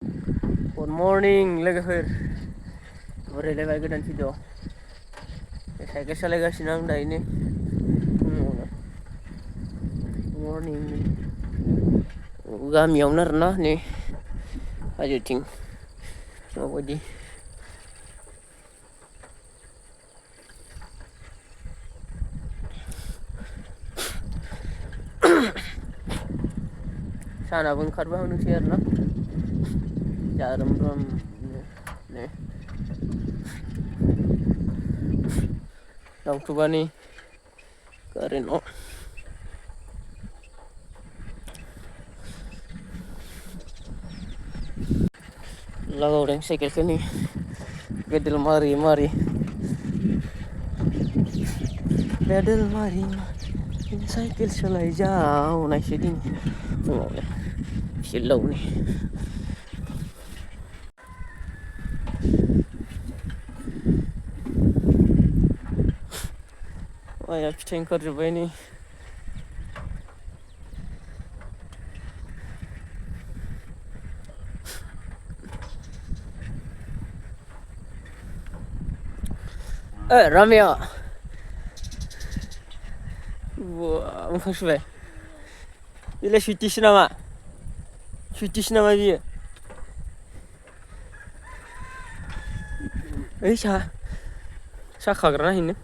Good morning लोगोफोर बरायलायबाय गोदान video cycle सालायगासिनो आं दायो फुङावनो मर्निं गामियावनो आरोना नै हाजोथिं माबायदि सानाबो ओंखारबोहांदोंसै आरोना जारोम रोम नै दाउथुबा नै कारेन्टआव लागावदों साइकेलखौ नै पेदेल मारि मारि पेदेल मारि मारि साइकेल सालाय जावनायसो दिनै फुङावनो फिल्डआवनो माइया फिथाइ ओंखारजोब्बाय नै रामिया मोखां सुबाय बेलाय सुइटिसो नामा बियो ओइ सा खाग्रा नायहैनो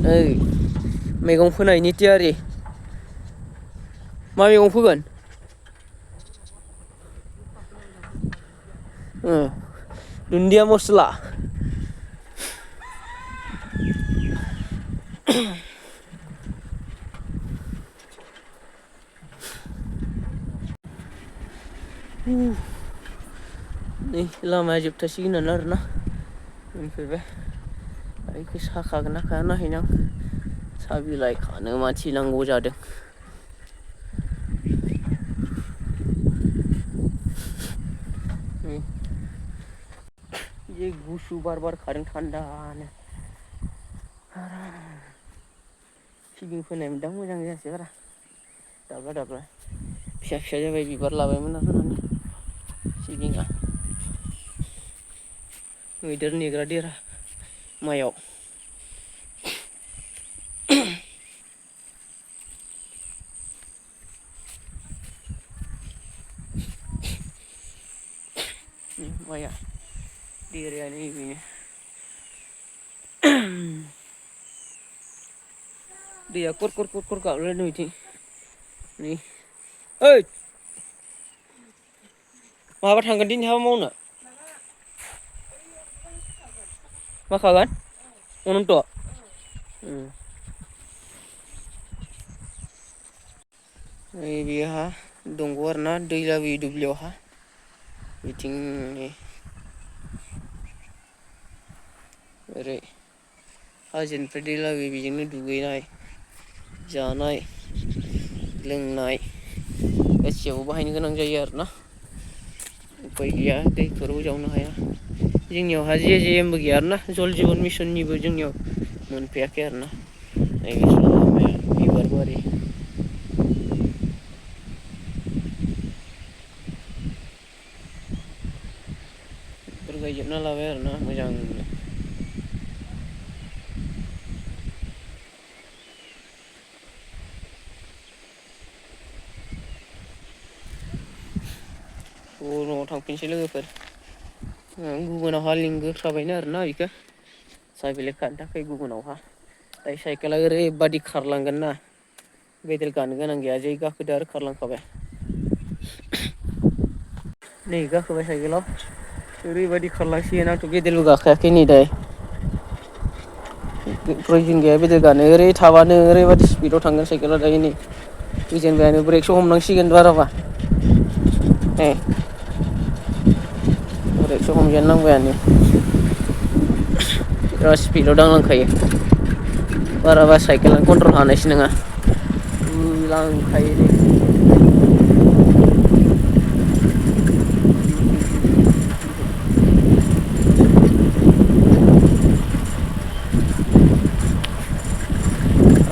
ओइ मैगं फोनायनि थियारि मा मैगं फोगोन दुन्दिया मस्ला नै लामाया जोबथासिगोनानो आरोना मोनफैबाय बेखौ साहा खागोन ना खाया नायहैनो आं साहा बिलाइ खानो मानसि नांगौ जादों जे गुसु बार बारखादों थान्दानो सिबिं फोनाय मोनदां मोजां जायासै बारा दाब्ला दाब्ला फिसा फिसा जाबाय बिबार लाबायमोन आं फोनानै सिबिङा मैदेर नेग्रा देरा माइयाव माइया देरायानो बेनो दैया खर खर खर खर गाबलायदों बिथिं नै ओइ माबा थांगोन दिनै हाबा मावनो मा खागोन अनन्त नै बेहा दंग' आरोना दै जाबोयो दुब्लियावहा बिथिं ओरै हाजोनिफ्राय दै लाबोयो बेजोंनो दुगैनाय जानाय लोंनाय गासैयावबो बाहायनो गोनां जायो आरोना उफाय गैया दैफोराव जावनो हाया जोंनियावहा जेबो गैया आरोना जल जिबन मिसननिबो जोंनियाव मोनफैयाखै आरोना बिबार बारि बेफोर गायजोबना लाबाय आरोना मोजांनो न'आव थांफिनसै लोगोफोर गुबुनावहा लिंबोखाबायनो आरोना बेखौ साहा बिलाइ खानो थाखाय गुबुनावहा दायो साइकेला ओरैबादि खारलांगोन ना पेदेल गानो गोनां गैया जै गाखोदो आरो खारलांखाबाय नै गाखोबाय साइकेलाव ओरैबायदि खारलांसिगोन आंथ' पेदेलबो गाखायाखै नै दायो प्रयजन गैया पेदेल गानो ओरै थाबानो ओरैबादि स्पिडआव थांगोन साइकेला दायो नै गिजेनबायानो ब्रेकसो हमनांसिगोन बाराबा ब्रेकसो हमजेननांबायानो बिराद स्पिडआव दांलांखायो बाराबा साइकेलानो कन्ट्रल हानायसो नङा लांखायो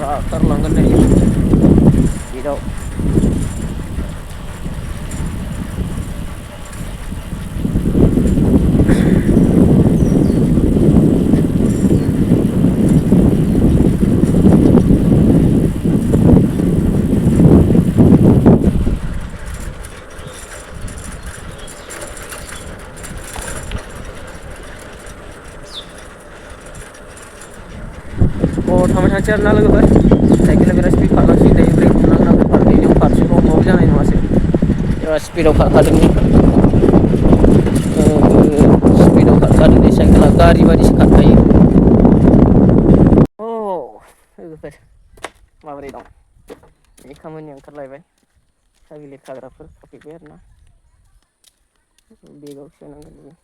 खारलांगोन दायो स्पिडआव थांबाय थानोसै आरोना लोगोफोर साइकेला बिराद स्पिड खारगासिनो दायो ब्रेक हमनांगोन फारनैजों फारसेल' माबा जानाय नङासो बिराद स्पिडआव खारखादों स्पिडआव खारखादों नै साइकेला गारि बायदिसो खारखायो लोगोफोर माबोरै दं बे खामानिया ओंखारलायबाय साबिले खाग्राफोर खाफैबाय आरोना बेगाव सोनांगोन बियो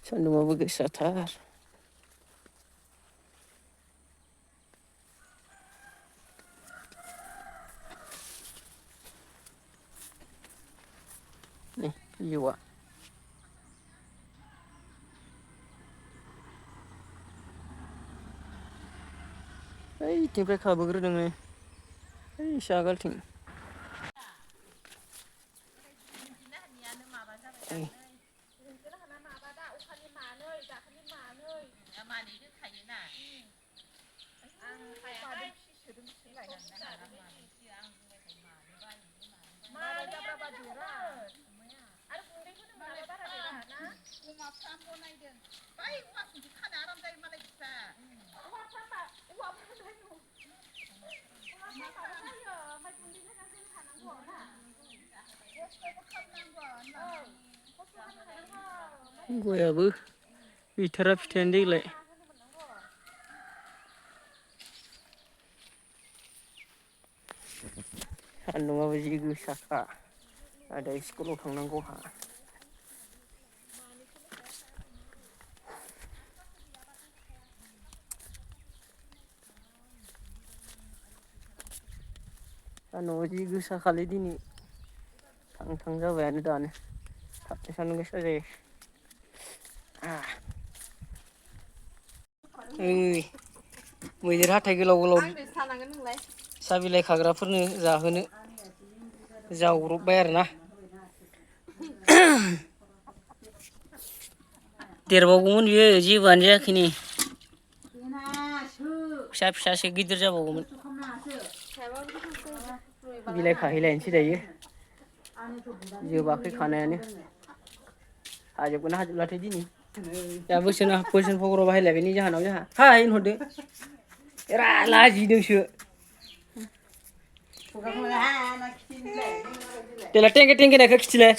सान्दुंआबो गोसाथार नै भिउआ ओइथिंनिफ्राय खाबोग्रोदों नै ओइ एसे आगोलथिं गयाबो गैथारा फिथाइयानो देग्लाय सान्दुंआबो जि गोसाखा आदा स्कुलाव थांनांगौ आंहा सान्दुंआ जि गोसाखालै दिनै थां जाबायानो दानो थाबनो सान्दुं गोसा जायो ओइ मैदेर हाथाइ गोलाव गोलाव साहा बिलाइ खाग्राफोरनो जाहोनो जावब्रबबाय आरोना देरबावगौमोन बियो जेबोआनो जायाखै नै फिसा फिसासो गिदिर जाबावगौमोन बिलाइ खाहैलायनोसै दायो जोबाखै खानायानो हाजोबगोन ना हाजोबलाथाय दिनै दा बोसोन फग्राव बाहायलाय बेनि जाहोनाव जोंहा हाय होनहरदो एरा लाजिदोंसो देलाय टेंके टेंकेनायखौ खिथिलाय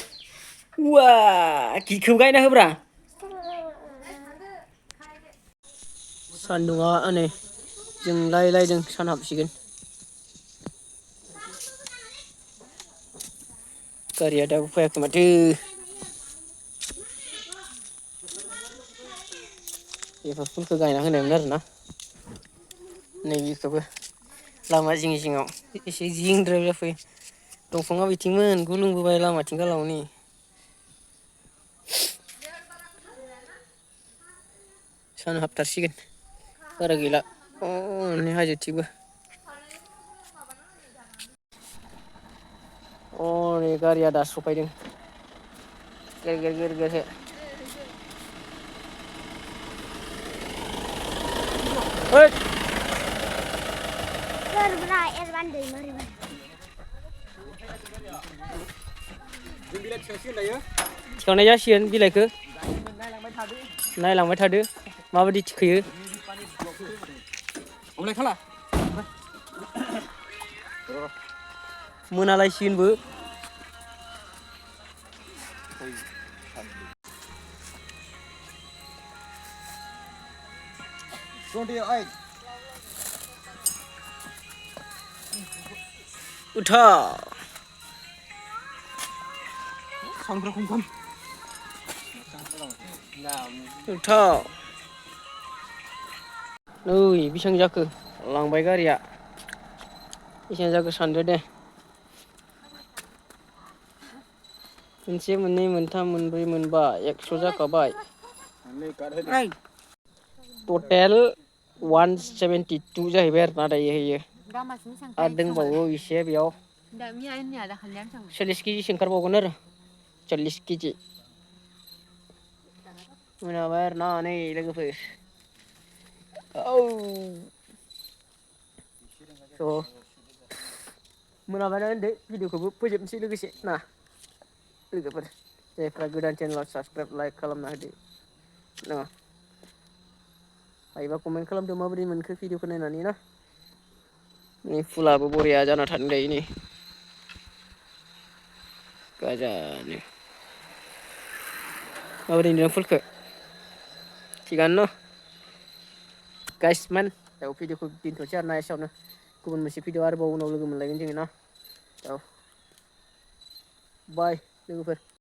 वा गिखौ गायना होब्रा सान्दुंआ नै जोंलायलायदों सान हाबसिगोन गारिया दाबो फैयाखै माथो बेफोर फुलखौ गायना होनायमोन आरोना नैबेखौबो लामा जिं जिङाव एसे जिंद्राय जाफैयो दंफाङा बिथिंमोन गुलुंबोबाय लामाथिं गालाव नै सान हाबथारसिगोन बारा गैला नै हाजोथिंबो नै गारिया दासो सफैदों गेर गेरसो ओइ थिखांनाय जासिगोन बिलाइखौ नायलांबाय थादो माबायदि थिखोयो मोनालायसिगोनबो उठा उठा नै बेसेबां जाखो लांबाय गारिया बेसेबां जाखो सानदो दे मोनसे मोननै मोनथाम मोनब्रै मोनबा 100 जाखाबाय टटेल 172 जाहैबाय आरो ना दायो होयो आरो दंबावो एसे बेयाव 40 केजिसो ओंखारबावगोन आरो 40 केजि मोनाबाय आरो ना नै लोगोफोर औ मोनाबायना होनदो भिडिअखौबो फोजोबनोसै लोगोसे ना लोगोफोर जायफ्रा गोदान चेनेलाव साबसक्राइब लाइक खालामना होदो ना हायोबा कमेन्ट खालामदो माबोरै मोनखो भिडिअखौ नायनानै ना नै फुलाबो बरिया जाना थादों दायो नै गाजानो माबोरै नुदों फुलखौ थिगानो न गाइसमोन औ भिडिअखौ दोनथ'नोसै आरोना एसेयावनो गुबुन मोनसे भिडिअ आरोबाव उनाव लोगो मोनलायगोन जोङो ना औ बाय लोगोफोर